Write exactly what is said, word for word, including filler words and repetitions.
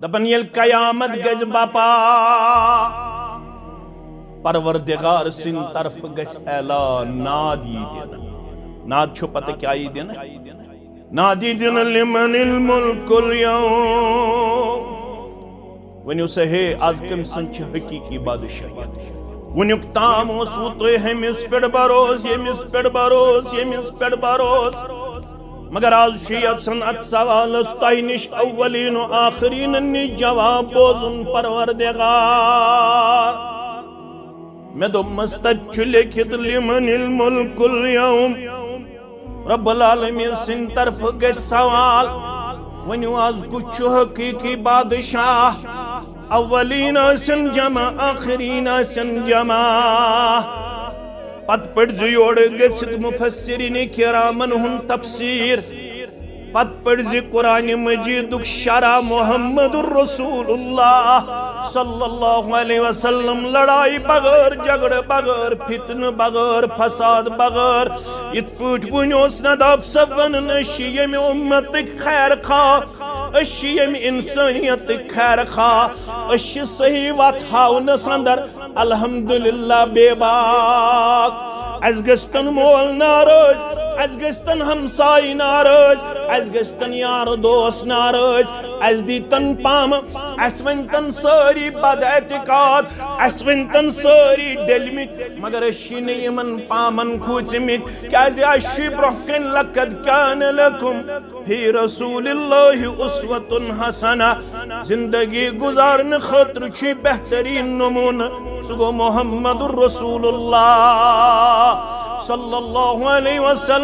دپان، ییٚلہِ قیامت گژھِ بپا، پروردگار سٕنٛدِ طرفہٕ گژھِ اعلان، ناد یی دِنہٕ۔ ناد چھُ پتہ کیٛاہ یی دِنہٕ؟ ناد یی دِنہٕ، لمن الملک اليوم۔ ؤنِو سا، ہے، از کٔمۍ سٕنٛز چھِ حقیٖقی بادشاہیت؟ وٕنیُک تام اوسوٕ تُہۍ ہُمِس پٮ۪ٹھ بھروسہٕ، ییٚمِس پٮ۪ٹھ بھروسہٕ، ییٚمِس پٮ۪ٹھ بھروسہٕ۔ مگر از چھُ یژھان اتھ سوالس تۄہہِ نِش اولین و آخرینن نِش جواب بوزُن، پروردگار۔ مےٚ دوٚپمس، تتہِ چھُ لیکھِتھ، لمن الملک اليوم۔ رب العالمین سٕنٛدِ طرفہٕ گژھِ سوال، ؤنِو، از کُس چھُ حقیٖقی بادشاہ؟ اولین ٲسِن جمع، آخرین ٲسِن جمع۔ پتہٕ پٔرزِ یورٕ گٔژھِتھ مفسرین کرامن ہُنٛد تفسیر۔ پتہٕ پٔرزِ قرآن مجیدُک شرح محمد رسول اللہ صلی اللہ علیہ وسلم، لڑائی بغٲر، جھگڑٕ بغٲر، فتنہٕ بغٲر، فساد بغٲر۔ یِتھ پٲٹھۍ وُنہِ اوس نداب صٲب ونان، أسۍ چھِ ییٚمہِ اُمتٕکۍ خیر خواہ، أسۍ چھِ ییٚمہِ انسٲنیتٕکۍ خیر خواہ، أسۍ چھِ صحیح وتھ ہاونس اندر الحمدللہ بے باک۔ اسہِ گژھِ تن مول ناراض، اسہِ گژھِ تن ہمساے ناراض، اسہِ گژھِ تن یار دوست ناراض، اسہِ دی تن پامہٕ، اسہِ ؤنۍ تن سٲری بد اعتقاد، اسہِ ؤنۍ تن سٲری ڈٔلمٕتۍ، مگر أسۍ چھِ نہٕ یِمن پامن کھوٗژمٕتۍ، کیازِ اسہِ چھُ برونٛہہ کنہِ لقد کان لکم فی رسول اللہ اسوۃ حسنہ۔ زندگی گزارنہٕ خٲطرٕ چھُ بہترین نمونہٕ، سُہ گوٚو محمد رسول اللہ صلی اللہ علیہ وسلم۔